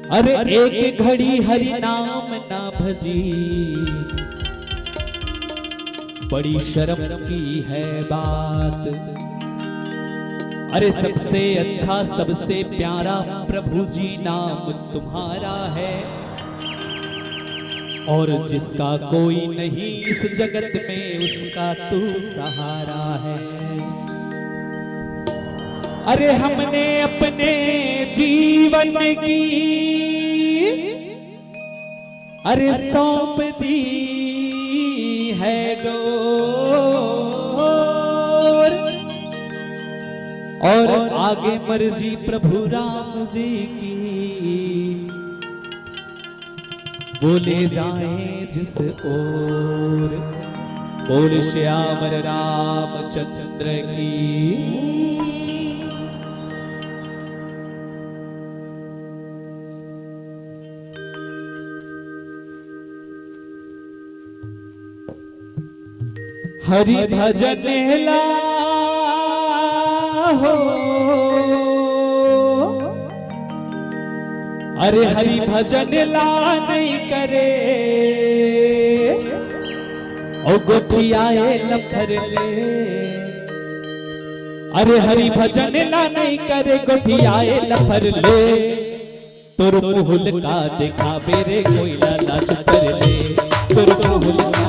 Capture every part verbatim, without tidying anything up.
अरे एक घड़ी हरि नाम ना भजी, बड़ी शर्म की है बात। अरे सबसे अच्छा, सबसे प्यारा प्रभु जी नाम तुम्हारा है, और जिसका कोई नहीं इस जगत में, उसका तू सहारा है। अरे हमने अपने जीवन की, अरे सौंप दी है डोर, और आगे मर्जी प्रभु राम जी की, वो ले जाएं जिस ओर। बोल श्यावर रामचंद्र की। हरि भजन ला हो, अरे हरि भजन ला नहीं करे, ओ गोठियाए लफर ले। अरे हरि भजन ला नहीं करे, गोठियाए लफर ले। तोर मुहुल का देखाबे रे कोइला ला छुपर ले, तोर मुहुल का।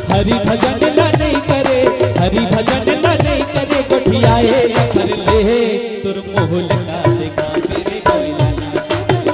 हरि भजन ला नहीं करे, हरि भजन ला नहीं करे, गोठियाए लफर ले। तोर मुहुल का देखाबे रे कोइला ला छुपर ले।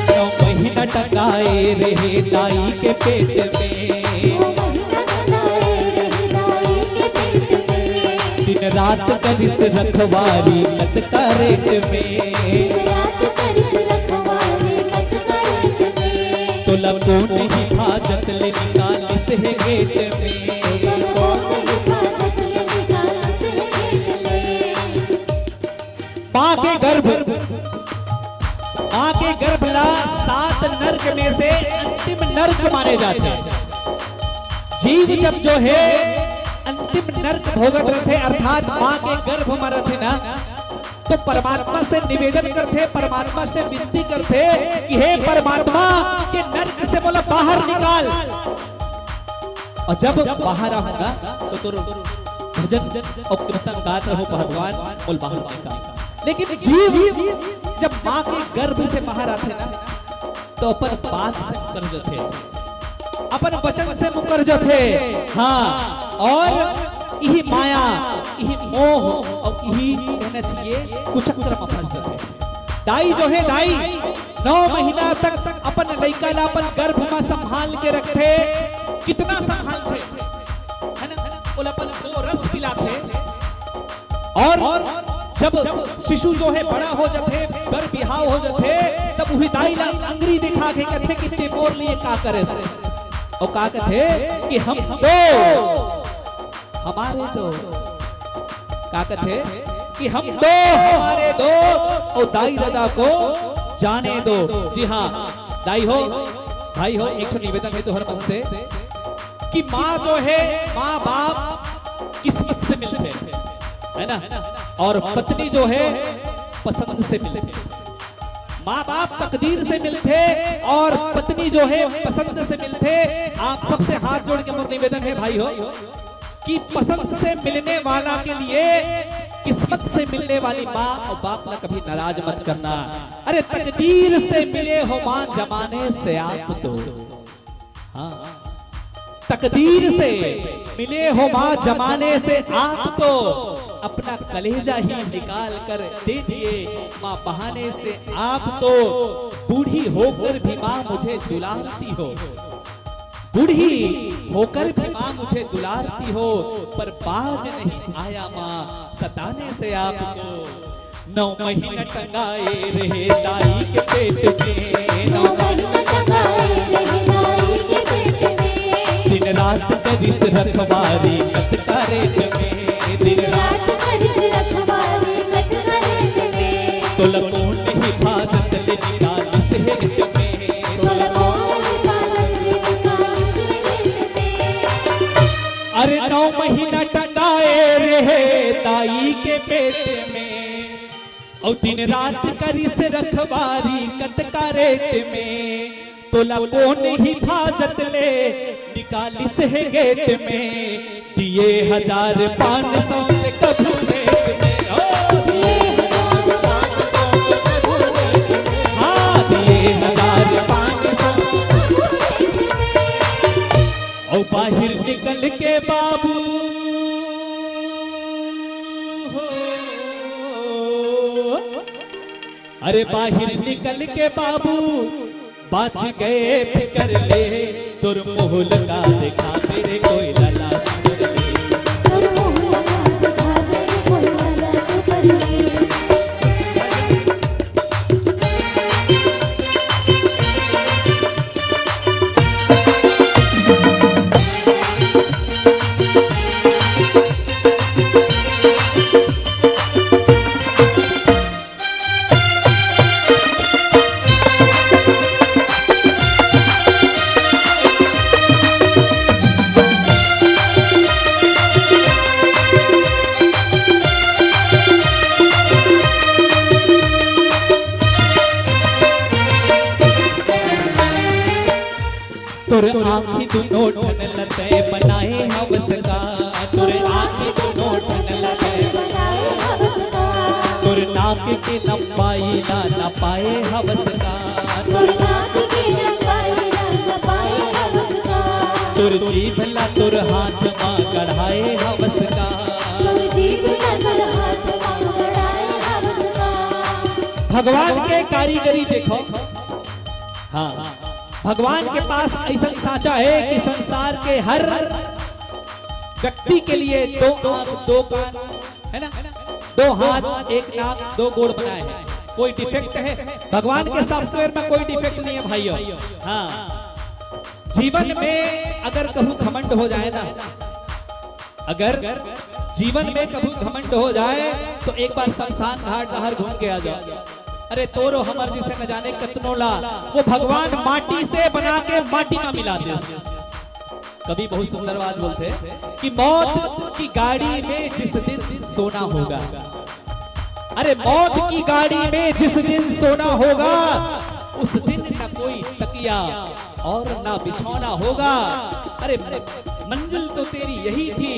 नौ महीना टंगाए रहे दाई के पेट में, दिन रात करिस रखवारी कतका रेट में। तोला कोन हिफाजत ले निकालिस हे गेट में। माँ के गर्भ, माँ के गर्भ ला सात नरक में से अंतिम नरक माने जाथे। जीव जब जो है अंतिम नरक भोगत रथे, अर्थात माँ के गर्भ में रथे ना, तो परमात्मा से निवेदन करथे, परमात्मा से विनती करथे कि हे परमात्मा, के नरक से मोला बाहर निकाल। और जब बाहर आहूंगा तो तोर भजन और कीर्तन गात रहूं भगवान, मोला बाहर निकाल। लेकिन जीव जब माँ के गर्भ से बाहर आथे ना, तो अपन बात से मुकर जथे, अपन वचन से मुकर जथे। हाँ, और इही माया, इही मोह और इही कहना चाहिए कुचक्र में फंस जथे। दाई जो है, दाई नौ महीना तक अपन लइका ला अपन गर्भ में संभाल के रखथे। कितना संभालथे, है ना? ओला अपन दो रस पिलाथे। और जब शिशु जो है बड़ा हो जाथे, बर बिहाव हो जाथे, तब उही दाई ला अंगरी दिखा के कथे कि ते मोर लिए का करेस। और का कथे कि हम दो, हमारे दो, का कथे कि हम दो, हमारे दो, और दाई ददा को जाने दो। जी हाँ, दाई हो, भाई हो, एक ठो निवेदन है तोहर मन से कि माँ जो है, माँ बाप किस्मत से मिलथे, है ना, और पत्नी जो है पसंद से मिलथे। माँ बाप तकदीर से मिलथे और पत्नी जो है पसंद से मिलथे। आप सबसे हाथ जोड़ के मोर निवेदन है भाई हो कि पसंद से मिलने वाला के लिए किस्मत से मिलने वाली माँ और बाप ला कभी नाराज मत करना। अरे तकदीर से मिले हो माँ जमाने से आप तो, हाँ, तकदीर से मिले हो माँ जमाने से आप तो, अपना कलेजा ही निकाल कर दे दिए माँ बहाने से आप तो। बूढ़ी होकर भी माँ मुझे दुलारती हो, बूढ़ी होकर भी माँ मुझे दुलारती हो, पर बाज नहीं आया माँ सताने से आपको। नौ महीना टंगाए रहे दाई के पेट में, नौ महीना टंगाए रहे दाई के पेट में। दिन रात करिस रखवारी कत का रेट में, दिन रात करिस रखवारी कत का रेट में। तोला कोन ही भाजत ले निकालिस हे गेट में, तोला कोन ही भाजत ले निकालिस हे गेट में। अरे नौ महीना टंगाए रहे दाई के पेट में, अउ दिन रात करिस रखवारी कत का रेट में। तोला कोन ही भाजत ले निकालिस हे गेट में। दिए हजार पाँच सौ से कभू लेट में, ओ, दिए हजार पाँच सौ से कभू लेट में। हाँ, दिए हजार पाँच सौ से कभू लेट में। अउ बाहिर निकल के बाबू हो, अरे बाहिर निकल के बाबू बाच गए फिकर ले, तोर मुँह लगा देखा तेरे कोई लला फिकर ले। तोर मुँह लगा देखा तेरे कोई लला फिकर ले। तोर आँखी दुनो ठन ल तैं बनाए हवस का, तोर आँखी दुनो ठन ल तैं बनाए हवस का। तोर नाक के लंबाई ला नापाए हवस का, तोर नाक के लंबाई ला नापाए हवस का। तोर जीभ ला तोर हाथ मा गढ़ाए हवस का, तोर जीभ ला तोर हाथ मा गढ़ाए हवस का। भगवान के कारीगरी देखो। हाँ, भगवान के पास अइसन साँचा हे कि संसार के हर व्यक्ति के लिए दो आँख, दो कान, है ना, दो हाथ, एक नाक, दो गोड़ बनाए हे। कोई डिफेक्ट हे? भगवान के सॉफ्टवेयर में कोई डिफेक्ट नहीं हे भाइयों। हाँ, जीवन में अगर कभू घमंड हो जाए ना, अगर जीवन में कभू घमंड हो जाए तो एक बार शमशान घाट डहर घूम के आ जाओ। अरे तोरो हमर जइसे न जाने कतनो ला वो भगवान माटी से बना के माटी मा मिला दे। कवि बहुत सुंदर बात बोलथे कि मौत की गाड़ी में जिस दिन सोना होगा, अरे मौत की गाड़ी में जिस दिन सोना होगा, उस दिन न कोई तकिया और ना बिछौना होगा। अरे मंजिल तो तेरी यही थी,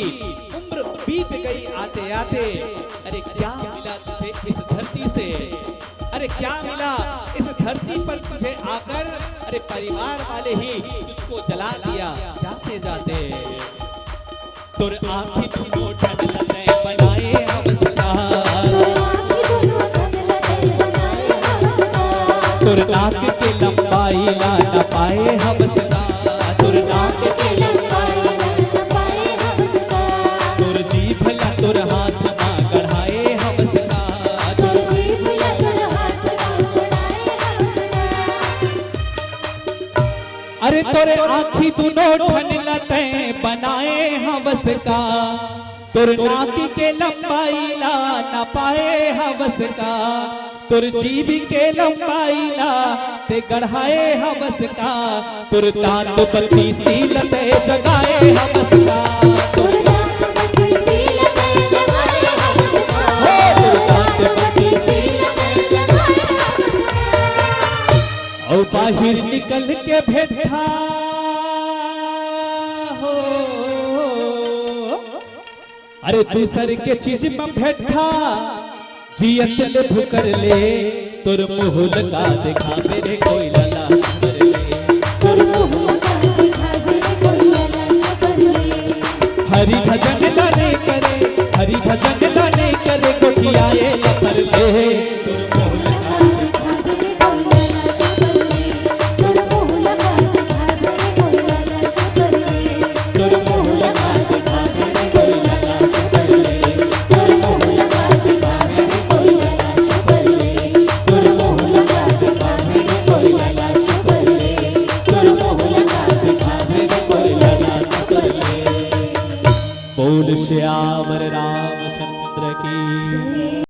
उम्र बीत गई आते आते। अरे क्या मिला तुझे इस धरती से, अरे क्या मिला इस धरती पर तुझे आकर। अरे परिवार वाले ही तुझको जला दिया जाते जाते। तोर आँखी दुनो ठन ल तैं बनाए हवस का, तोर नाक के लंबाई ला नापाए हवस का, तोर नाक के लंबाई ला नापाए हवस का। तोर जीभ ला तोर हाथ मा गढ़ाए हवस का, तोर जीभ ला तोर हाथ मा गढ़ाए हवस का। अरे तोर आँखी दुनो ठन ल तैं बनाए हवस का, तोर नाक के लंबाई ला नापाए हवस का, तोर जीभ के लंबाई ला तैं गढ़ाए हवस का, तोर दाँत बत्तीसी ल तैं जगाए हवस का, तोर दाँत बत्तीसी ल तैं जगाए हवस का, हो, तोर दाँत बत्तीसी ल तैं जगाए हवस का। अउ बाहिर निकल के भेठा हो, अरे दूसर के चीज म भेठा, जियत ले भुकर ले, तोर मुँह लगा देखा मेरे कोई लला भुकर ले। तोर मुँह लगा देखा मेरे कोई लला भुकर ले। हरि भजन ला नइ करे, हरि भजन ला नइ करे, गोठियाए ला